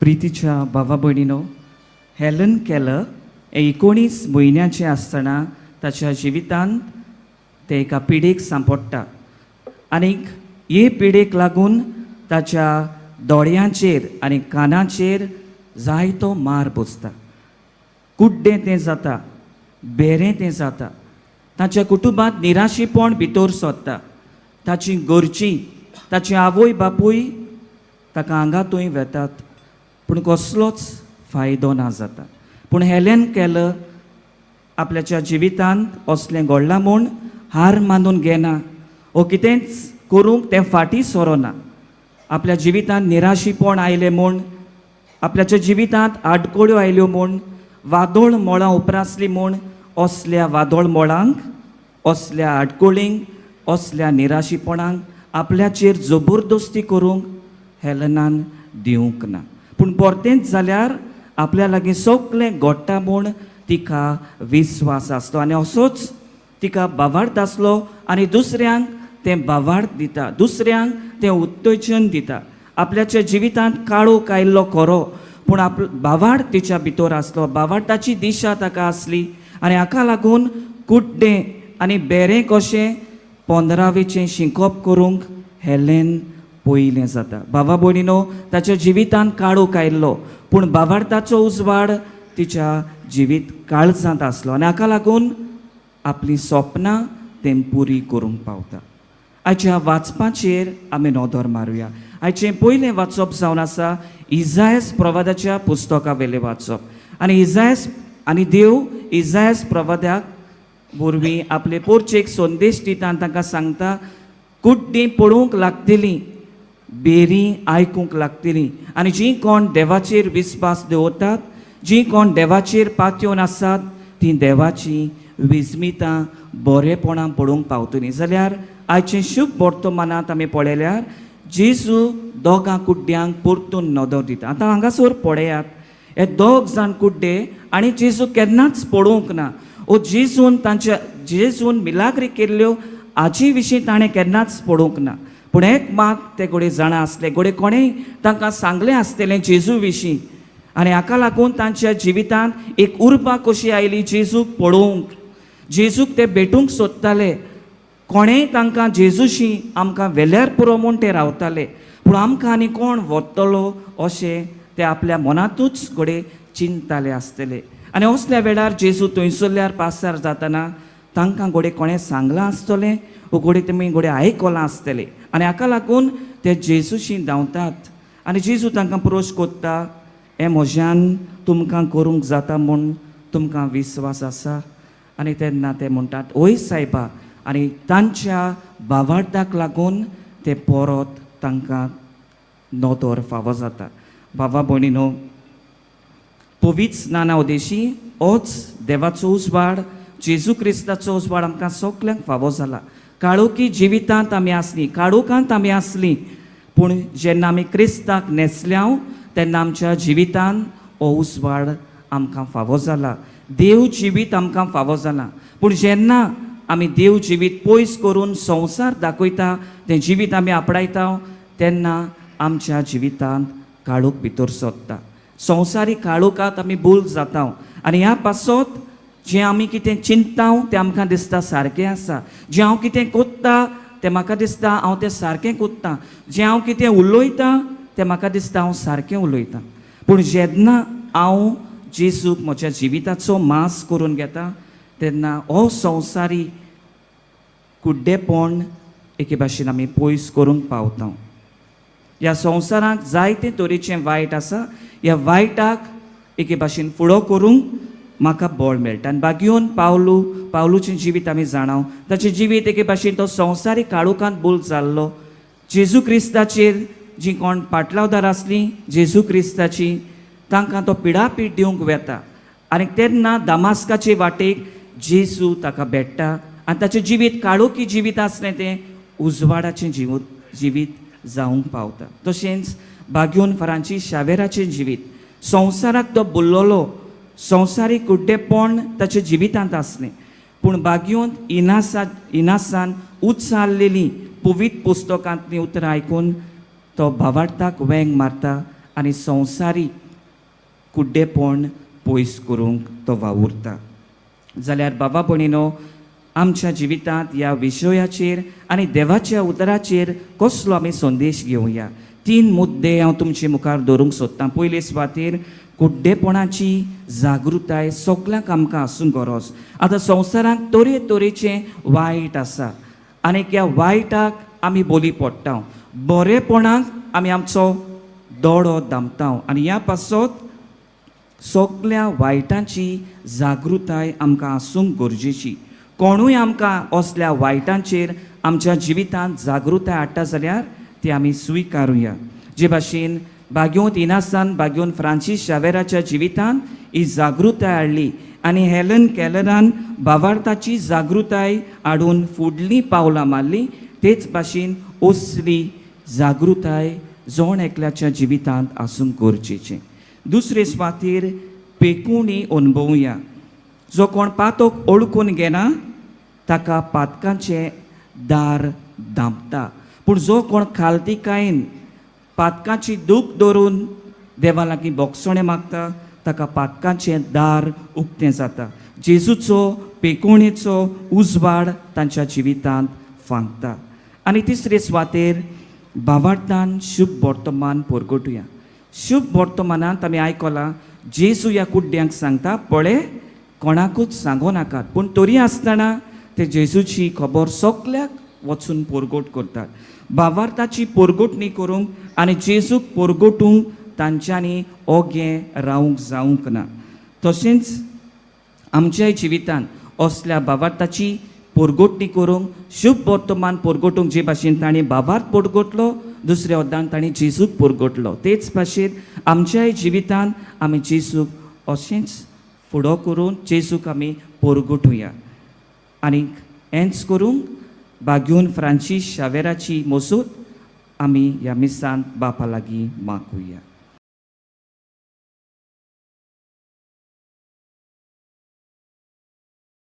प्रितीच्या भावा भयणीनो, Helen Keller हे 19 म्हयन्याचें आसतना ताच्या जिवितांत ते एका पिडेक सांपडटा आनीक हे पिडेक लागून ताच्या दोळ्यांचेर आनी कानाचेर जायतो मार बसता. कुड्डें तें जाता, बेरें तें जाता. ताच्या कुटुंबांत निराशीपण भितर सरता. ताची घरचीं, ताची आवय बापूय ताका हांगा थंय वेतात, पूण कसलोच फायदो ना जाता. पूण हेलेन केलर आपल्याच्या जिवितांत असलें घडलां म्हूण हार मानून घेना ओ कितेंच करूंक तें फाटीं सोरोना. आपल्या जिवितांत निराशीपण आयलें म्हूण, आपल्याच्या जिवितांत आडखळ्यो आयल्यो म्हूण, वादोळ मोळां उप्रासलीं म्हूण असल्या वादोळ मोळांक, असल्या आडखळींक, असल्या निराशीपणांक आपल्याचेर जबरदस्ती करूंक हेलनान दिवंक ना. पूण परतेंच जाल्यार आपल्या लागीं सगळें घडटा म्हूण तिका विस्वास आसलो आनी असोच तिका बावार्थ आसलो आनी दुसऱ्यांक तें बावार्थ दिता, दुसऱ्यांक तें उत्तेजन दिता. आपल्याच्या जिवितांत काळोख आयिल्लो खरो, पूण आप बावार्थ तिच्या भितर आसलो, बावार्थाची दिशा ताका आसली आनी हाका लागून कुड्डें आनी बेरें कशें 15वेचें शिंकप करूंक हेलेन पयलें जाता. भावा भयणीनो, ताच्या जिवितांत काळोख आयिल्लो, पूण बावार्थाचो उजवाड तिच्या जिवीत काळजांत आसलो आनी हाका लागून आपलीं सपनां तें पुरी करूंक पावता. आयच्या वाचपाचेर आमी नदर मारुया. आयचें पयलें वाचप जावन आसा इजायस प्रवादाच्या पुस्तका वेलें वाचप आनी इजायस आनी देव इजायस प्रवादाक वरवीं आपले पोरचेक संदेश दिता आनी तांकां सांगता, कुड्डीं पळोवंक लागतलीं, बेरीं आयकूंक लागतलीं आनी जीं कोण देवाचेर विस्वास दवरतात, जीं कोण देवाचेर पातयेवन आसात, तीं देवाचीं विस्मितां, बरेपणां पळोवंक पावतलीं. जाल्यार आयचें शुभ वर्तमानांत आमी पळयल्यार जेजू दोगां कुड्ड्यांक परतून नदर दिता. आतां हांगासर पळयात, हे दोग जाण कुड्डे आनी जेजू केन्नाच पळोवंक ना ओ जेजून तांच्या जेजून मिलाग्री केल्ल्यो हाचे विशीं ताणें केन्नाच पळोवंक ना. पूण एक मात ते घोडे जाणा आसले, घोडे कोणेय तांकां सांगलें आसतलें जेजू विशीं आनी हाका लागून तांच्या जिवितांत एक उर्बा कशी आयली जेजूक पळोवंक. जेजूक ते भेटूंक सोदताले. कोणेय तांकां जेजूशी आमकां वेल्यार पुरो म्हूण ते रावताले, पूण आमकां आनी कोण व्हरतलो अशें ते आपल्या मनांतूच घडये चिंतताले आसतले. आनी असल्या वेळार जेजू थंयसरल्यार पासार जातना तांकां घडये कोणें सांगलां आसतलें वो घडये तुमी घडये आयकलां आसतलें आनी हाका लागून ते जेजूशी धांवतात आनी जेजू तांकां प्रश्न कोत्ता, हें म्हज्यान तुमकां करूंक जाता म्हूण तुमकां विस्वास आसा? आनी तेन्ना ते म्हणटात, ओय सायबा. आनी तांच्या भावार्थाक लागून ते परत तांकां नदर फावो जाता. भावा भयणीनो, पवित्र नाना उदेशी होच देवाचो उजवाड, जेजू क्रिस्ताचो उजवाड आमकां सगल्यांक फावो जाला. काळोखी जिवितांत आमी आसलीं, काळोखांत आमी आसलीं, पूण जेन्ना आमी क्रिस्ताक न्हेसल्याव तेन्ना आमच्या जिवितांत हो उजवाड आमकां फावो जाला, देव जिवीत आमकां फावो जाला. पूण जेन्ना आमी देव जिवीत पयस करून संवसार दाखयता तें जिवीत आमी आपणायता तेन्ना आमच्या जिवितांत काळोख भितर सोदता. संवसारीक काळोखांत आमी भूल जाता आनी ह्या पासत जें आमी कितें चिंतता तें आमकां दिसता सारकें आसा, जें हांव कितें कोत्ता तें म्हाका दिसता हांव तें सारकें कोत्ता, जें हांव कितें उलयतां तें म्हाका दिसता हांव सारकें उलयतां. पूण जेन्ना हांव जेजूक म्हज्या जिविताचो मास करून घेता तेन्ना हो संवसारी कुड्डेपण एके भाशेन आमी पयस करूंक पावता. ह्या संवसारांत जायते तरेचें वायट आसा, ह्या वायटाक एके भाशेन फुडो करूंक म्हाका बळ मेळटा. आनी बागयोन पावलू, पावलूचें जिवीत आमी जाणाव. ताचें जिवीत एके भाशेन तो संवसारीक काळोखांत भूल जाल्लो. जेजू क्रिस्ताचेर जीं कोण पाटलावदार आसलीं जेजू क्रिस्ताची, तांकां तो पिडापीड दिवंक वेता आनी तेन्ना दामास्काचे वाटेक जेजू ताका भेट्टा आनी ताचें जिवीत काळोखी जिवीत आसलें तें उजवाडाचें जिवीत जावंक पावता. तशेंच बागयोन फ्रांसीस शावेराचें जिवीत, संवसाराक तो बुल्लोलो, संवसारीक कुड्डेपण ताच्या जिवितांत आसलें, पूण बागयोन इनासान उच्चारलेलीं पवित्र पुस्तकांतलीं उतरां आयकून तो भावार्थाक वेंग मारता. आनी संवसारीक कुड्डेपण पयस करूंक तो वावुरता. जाल्यार बाबा भयणीनो, आमच्या जिवितांत ह्या विशयाचेर आनी देवाच्या उतराचेर कसलो आमी संदेश घेवया? तीन मुद्दे हांव तुमचे मुखार दवरूंक सोदतां. पयले सुवातेर कुड्डेपणाची जागृताय सगल्यांक आमकां आसूंक गरज. आतां संवसारांत तरेतरेचें वायट आसा आनी ह्या वायटाक आमी बोली पडटा, बरेपणाक आमी आमचो दोळो दामता आनी ह्या पासत सगल्या वायटांची जागृताय आमकां आसूंक गरजेची. कोणूय आमकां असल्या वायटांचेर आमच्या जिवितांत जागृताय हाडटा जाल्यार ती आमी स्विकारुया. जे भाशेन बाग्योंत इनासान बाग्योन फ्रांसीस शावेराच्या जिवितांत ही जागृताय हाडली आनी हेलन कॅलरान भावार्थाची जागृताय हाडून फुडलीं पावलां मारलीं, तेच भाशेन असली जागृताय जण एकल्याच्या जिवितांत आसूंक गरजेचें. दुसरे सुवातेर पेकुणी अणभवया. जो कोण पातक ओळखून घेना ताका पातकांचें दार धांपता, पूण जो कोण खालतिकायेन पातकाची दूख धरून देवा लागीं बोगसणें मागता ताका पातकांचें दार उक्तें जाता. जेजूचो पेकोणेचो उजवाड तांच्या जिवितांत फांकता. आनी तिसरे सुवातेर भावार्थान शुभ वर्तमान परगटुया. शुभ वर्तमानांत आमी आयकलां जेजू ह्या कुड्ड्यांक सांगता, पळय कोणाकूच सांगो नाकात, पूण तरी आसतना ते जेजूची खबर सगल्याक वचून परगट करतात. भावार्थाची परगटणी करूंक आनी जेजूक परगटूंक तांच्यांनी ओगें रावंक जावंक ना. तशेंच आमच्याय जिवितांत असल्या भावार्थाची परगटणी करूंक, शुभ वर्तमान परगटूंक जे भाशेन ताणें भावार्थ परगटलो, दुसऱ्या अर्दान ताणें जेजूक परगटलो, तेच भाशेन आमच्याय जिवितांत आमी जेजूक अशेंच फुडो करून जेजूक आमी परगटुया. आनी हेंच करूंक बाग्यून फ्रांसीस शावेराची मोसूत आमी ह्या मिसांत बापा लागीं मागुया.